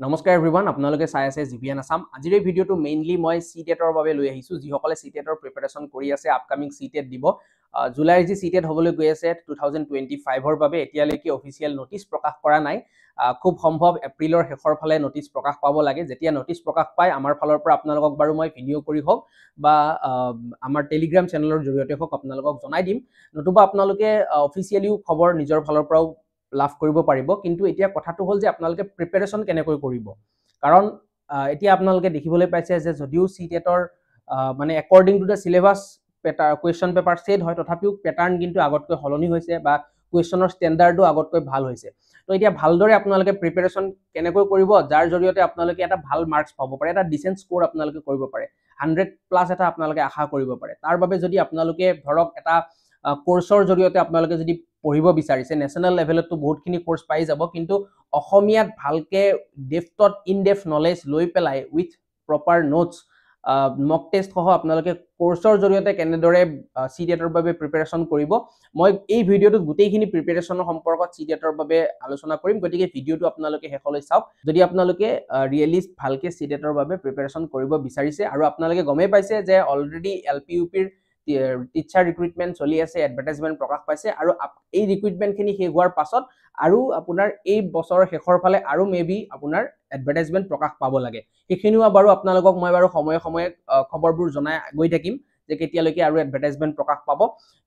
নমস্কাৰ এভৰিৱান, আপোনালোকে চাই আছে জি বি এন আছাম। আজিৰ এই ভিডিঅ'টো মেইনলি মই চি টেটৰ বাবে লৈ আহিছোঁ। যিসকলে চি টেটৰ প্ৰিপেৰেশ্যন কৰি আছে, আপকামিং চি টেট দিব, জুলাইৰ যি চি টেট হ'বলৈ গৈ আছে 2025ৰ বাবে, এতিয়ালৈকে অফিচিয়েল নটিচ প্ৰকাশ কৰা নাই। খুব সম্ভৱ এপ্ৰিলৰ শেষৰ ফালে নটিচ প্ৰকাশ পাব লাগে। যেতিয়া নটিচ প্ৰকাশ পায়, আমাৰ ফালৰ পৰা আপোনালোকক বাৰু মই ভিডিঅ' কৰি হওক বা আমাৰ টেলিগ্ৰাম চেনেলৰ জৰিয়তে হওক আপোনালোকক জনাই দিম, নতুবা আপোনালোকে অফিচিয়েলিও খবৰ নিজৰ ফালৰ পৰাও লাভ কৰিব পাৰিব। কিন্তু এতিয়া কথাটো হ'ল যে আপোনালোকে প্ৰিপেৰেশ্যন কেনেকৈ কৰিব? কাৰণ এতিয়া আপোনালোকে দেখিবলৈ পাইছে যে যদিও চি টেটৰ মানে according to the syllabus question paper set হয়, তথাপিও পেটাৰ্ণ কিন্তু আগতকৈ সলনি হৈছে বা কুৱেশ্যনৰ ষ্টেণ্ডাৰ্ডো আগতকৈ ভাল হৈছে। তো এতিয়া ভালদৰে আপোনালোকে প্ৰিপেৰেশ্যন কেনেকৈ কৰিব, যাৰ জৰিয়তে আপোনালোকে এটা ভাল মাৰ্কছ পাব পাৰে, এটা ডিচেণ্ট স্ক'ৰ আপোনালোকে কৰিব পাৰে, 100+ এটা আপোনালোকে আশা কৰিব পাৰে, তাৰ বাবে যদি আপোনালোকে ধৰক এটা কোৰ্চৰ জৰিয়তে আপোনালোকে যদি পঢ়িব বিচাৰিছে, নেশ্যনেল লেভেলততো বহুতখিনি কোৰ্চ পাই যাব, কিন্তু অসমীয়াত ভালকে ডেফ্টত ইন ডেফ নলেজ লৈ পেলাই with proper notes, mock টেষ্টসহ আপোনালোকে কোৰ্চৰ জৰিয়তে কেনেদৰে চি টেটৰ বাবে প্ৰিপেৰেশ্যন কৰিব, মই এই ভিডিঅ'টোত গোটেইখিনি প্ৰিপেৰেশ্যনৰ সম্পৰ্কত চি টেটৰ বাবে আলোচনা কৰিম। গতিকে ভিডিঅ'টো আপোনালোকে শেষলৈ চাওক, যদি আপোনালোকে ৰিয়েলি ভালকে চি টেটৰ বাবে প্ৰিপেৰেশ্যন কৰিব বিচাৰিছে। আৰু আপোনালোকে গমেই পাইছে যে অলৰেডি এল পি ইউ পিৰ টিচাৰ ৰিক্ৰুইটমেণ্ট চলি আছে, এডভাৰটাইজমেণ্ট প্ৰকাশ পাইছে আৰু এই ৰিক্ৰুইটমেণ্টখিনি শেষ হোৱাৰ পাছত আৰু আপোনাৰ এই বছৰৰ শেষৰ ফালে আৰু মে বি আপোনাৰ এডভাৰটাইজমেণ্ট প্ৰকাশ পাব লাগে। সেইখিনিও বাৰু আপোনালোকক মই বাৰু সময়ে সময়ে খবৰবোৰ জনাই গৈ থাকিম যে কেতিয়ালৈকে আৰু এডভাৰটাইজমেণ্ট প্ৰকাশ পাব।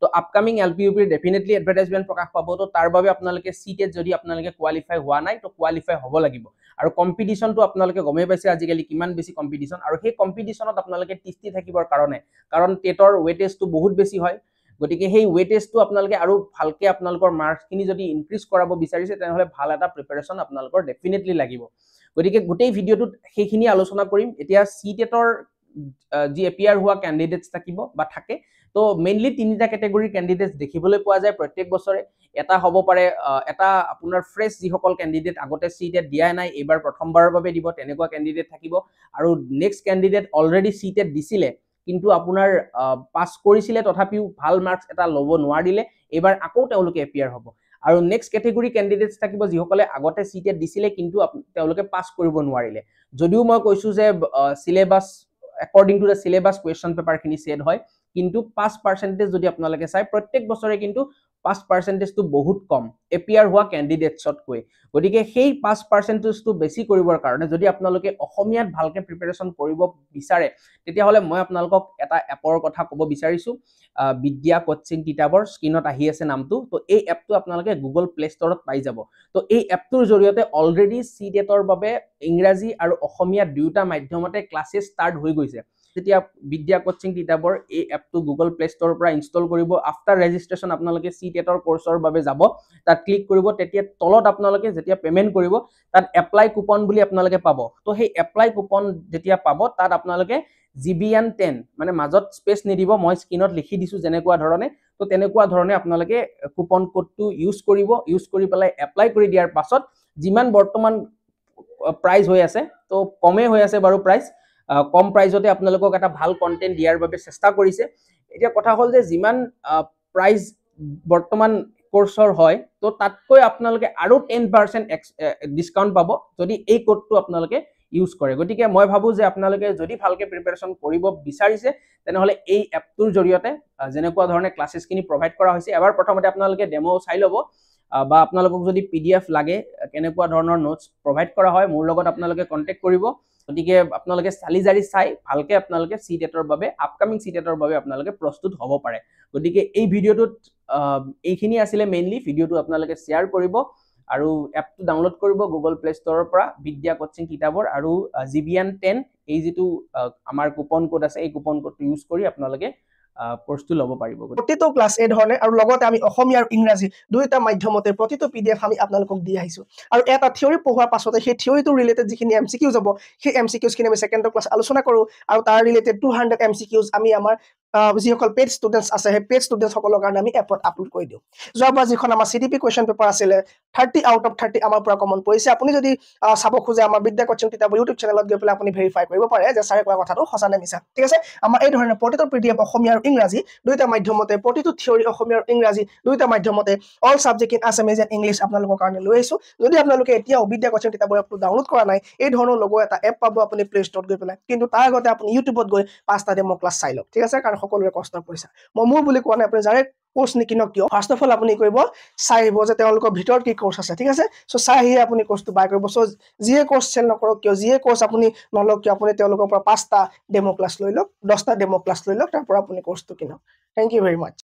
তো আপকামিং এল পি ইউ পিৰ ডেফিনেটলি এডভাৰটাইজমেণ্ট প্ৰকাশ পাব। তো তাৰ বাবে আপোনালোকে চি টেট যদি আপোনালোকে কোৱালিফাই হোৱা নাই, তো কোৱালিফাই হ'ব লাগিব। আৰু কম্পিটিশ্যনটো আপোনালোকে গমেই পাইছে আজিকালি কিমান বেছি কম্পিটিশ্যন, আৰু সেই কম্পিটিশ্যনত আপোনালোকে তিষ্ঠি থাকিবৰ কাৰণে, কাৰণ টেটৰ ৱেটেজটো বহুত বেছি হয়, গতিকে সেই ৱেটেজটো আপোনালোকে আৰু ভালকে আপোনালোকৰ মাৰ্কছখিনি যদি ইনক্ৰিজ কৰাব বিচাৰিছে, তেনেহ'লে ভাল এটা প্ৰিপেৰেশ্যন আপোনালোকৰ ডেফিনেটলি লাগিব। গতিকে গোটেই ভিডিঅ'টোত সেইখিনি আলোচনা কৰিম। এতিয়া চি টেটৰ যি এপিয়াৰ হোৱা কেণ্ডিডেটছ থাকিব বা থাকে, তো মেইনলি তিনিটা কেটেগৰীৰ কেণ্ডিডেটছ দেখিবলৈ পোৱা যায় প্ৰত্যেক বছৰে। এটা হ'ব পাৰে এটা আপোনাৰ ফ্ৰেছ, যিসকল কেণ্ডিডেট আগতে চি টেট দিয়াই নাই, এইবাৰ প্ৰথমবাৰৰ বাবে দিব, তেনেকুৱা কেণ্ডিডেট থাকিব। আৰু next candidate already C TET দিছিলে, কিন্তু আপোনাৰ পাছ কৰিছিলে, তথাপিও ভাল মাৰ্কছ এটা ল'ব নোৱাৰিলে, এইবাৰ আকৌ তেওঁলোকে এপিয়াৰ হ'ব। আৰু নেক্সট কেটেগৰী কেণ্ডিডেটছ থাকিব যিসকলে আগতে চি টেট দিছিলে, কিন্তু তেওঁলোকে পাছ কৰিব নোৱাৰিলে। যদিও মই কৈছোঁ যে syllabus, according to the syllabus question পেপাৰখিনি set হয়, কিন্তু পাছ পাৰ্চেণ্টেজ যদি আপোনালোকে চায়, প্ৰত্যেক বছৰে কিন্তু পাছ পাৰ্চেণ্টেজটো বহুত কম এপিয়াৰ হোৱা কেণ্ডিডেটছতকৈ। গতিকে সেই পাছ পাৰ্চেণ্টেজটো বেছি কৰিবৰ কাৰণে যদি আপোনালোকে অসমীয়াত ভালকে প্ৰিপেৰেশ্যন কৰিব বিচাৰে, তেতিয়াহ'লে মই আপোনালোকক এটা এপৰ কথা ক'ব বিচাৰিছোঁ, বিদ্যা কোচিং তিতাবৰ। স্ক্ৰীণত আহি আছে নামটো। তো এই এপটো আপোনালোকে গুগল প্লে ষ্ট'ৰত পাই যাব। তো এই এপটোৰ জৰিয়তে অলৰেডি চি টেটৰ বাবে ইংৰাজী আৰু অসমীয়া দুয়োটা মাধ্যমতে ক্লাছেছ ষ্টাৰ্ট হৈ গৈছে। যেতিয়া বিদ্যা কোচিং তিতাবৰ এই এপটো গুগল প্লে ষ্ট'ৰৰ পৰা ইনষ্টল কৰিব, আফটাৰ ৰেজিষ্ট্ৰেশ্যন আপোনালোকে চি টেটৰ কৰ্চৰ বাবে যাব, তাত ক্লিক কৰিব, তেতিয়া তলত আপোনালোকে যেতিয়া পে'মেণ্ট কৰিব, তাত এপ্লাই কুপন বুলি আপোনালোকে পাব। তো সেই এপ্লাই কুপন যেতিয়া পাব, তাত আপোনালোকে GBN10, মানে মাজত স্পেচ নিদিব, মই স্ক্ৰীণত লিখি দিছোঁ যেনেকুৱা ধৰণে, তো তেনেকুৱা ধৰণে আপোনালোকে কুপন কোডটো ইউজ কৰিব। ইউজ কৰি পেলাই এপ্লাই কৰি দিয়াৰ পাছত যিমান বৰ্তমান প্ৰাইচ হৈ আছে, তো কমেই হৈ আছে বাৰু প্ৰাইচ, কম প্ৰাইজতে আপোনালোকক এটা ভাল কণ্টেণ্ট দিয়াৰ বাবে চেষ্টা কৰিছে। এতিয়া কথা হ'ল যে যিমান প্ৰাইচ বৰ্তমান কৰ্চৰ হয়, তো তাতকৈ আপোনালোকে আৰু 10% ডিছকাউণ্ট পাব যদি এই কোডটো আপোনালোকে ইউজ কৰে। গতিকে মই ভাবোঁ যে আপোনালোকে যদি ভালকে প্ৰিপেৰেশ্যন কৰিব বিচাৰিছে, তেনেহ'লে এই এপটোৰ জৰিয়তে যেনেকুৱা ধৰণে ক্লাছেছখিনি প্ৰভাইড কৰা হৈছে, এবাৰ প্ৰথমতে আপোনালোকে ডেম' চাই ল'ব বা আপোনালোকক যদি পিডিএফ লাগে, কেনেকুৱা ধৰণৰ নোটছ প্ৰভাইড কৰা হয়, মোৰ লগত আপোনালোকে কণ্টেক্ট কৰিব। গতিকে আপোনালোকে চালি জাৰি চাই ভালকে আপোনালোকে চি টেটৰ বাবে, আপকামিং চি টেটৰ বাবে আপোনালোকে প্ৰস্তুত হ'ব পাৰে। গতিকে এই ভিডিঅ'টোত এইখিনি আছিলে মেইনলি। ভিডিঅ'টো আপোনালোকে শ্বেয়াৰ কৰিব আৰু এপটো ডাউনলোড কৰিব গুগল প্লে ষ্ট'ৰৰ পৰা, বিদ্যা কোচিং তিতাবৰ, আৰু GBN10 এই যিটো আমাৰ কুপন কোড আছে, এই কুপন কোডটো ইউজ কৰি আপোনালোকে কৰ্চটো ল'ব পাৰিব। প্ৰতিটো ক্লাছ এই ধৰণে আৰু লগতে আমি অসমীয়া আৰু ইংৰাজী দুয়োটা মাধ্যমতে প্ৰতিটো পিডিএফ আমি আপোনালোকক দি আহিছোঁ। আৰু এটা থিয়ৰী পঢ়োৱাৰ পাছতে সেই থিয়ৰীটোৰ ৰিলেটেড যিখিনি এমচিকিউজ হ'ব, সেই এমচিকিউজখিনি আমি ছেকেণ্ডৰ ক্লাছ আলোচনা কৰোঁ আৰু তাৰ ৰিলেটেড 200 এমচিকিউজ আমি আমাৰ যিসকল পেইড ষ্টুডেণ্টছ আছে, সেই পেইড ষ্টুডেণ্টছসকলৰ কাৰণে আমি এপত আপলোড কৰি দিওঁ। যোৱাবাৰ যিখন আমাৰ চিডিপি কুৱেশ্যন পেপাৰ আছিলে, 30 আউট অফ 30 আমাৰ পৰা কমন পৰিছে। আপুনি যদি চাব খোজে, আমাৰ বিদ্যা কোচিং তিতাবৰ ইউটিউব চেনেলত গৈ পেলাই আপুনি ভেৰিফাই কৰিব পাৰে যে ছাৰে কোৱা কথাটো সঁচা নে মিছা। ঠিক আছে, আমাৰ এই ধৰণে প্ৰতিটো পিডিএফ অসমীয়া আৰু ইংৰাজী দুয়োটা মাধ্যমতে প্ৰতিটো থিয়ৰী অসমীয়া আৰু ইংৰাজী দুয়োটা মাধ্যমতে all subject in Assamese and English আপোনালোকৰ কাৰণে লৈ আহিছোঁ। যদি আপোনালোকে এতিয়াও বিদ্যা কোচিং তিতাবৰ এপটো ডাউনলোড কৰা নাই, এই ধৰণৰ লগো এটা এপ পাব আপুনি প্লে ষ্ট'ৰত গৈ পেলাই। কিন্তু তাৰ আগতে আপুনি ইউটিউবত গৈ 5টা ডেম' ক্লাছ চাই লওক, ঠিক আছে? কাৰণ সকলোৰে কষ্টৰ পইচা, মই মোৰ বুলি কোৱা নাই, আপুনি যাৰে কোৰ্চ নিকিনক কিয়, ফাৰ্ষ্ট অফ অল আপুনি কৰিব চাই আহিব যে তেওঁলোকৰ ভিতৰত কি কোৰ্চ আছে, ঠিক আছে? চ' চাই আহিয়ে আপুনি কোৰ্চটো বাই কৰিব। চ' যিয়ে কোৰ্চ চেল নকৰক কিয়, যিয়ে কোৰ্চ আপুনি নলওক কিয়, আপুনি তেওঁলোকৰ পৰা 5টা ডেম' ক্লাছ লৈ লওক, 10টা ডেম' ক্লাছ লৈ লওক, তাৰ পৰা আপুনি কোৰ্চটো কিনক। Thank you very much.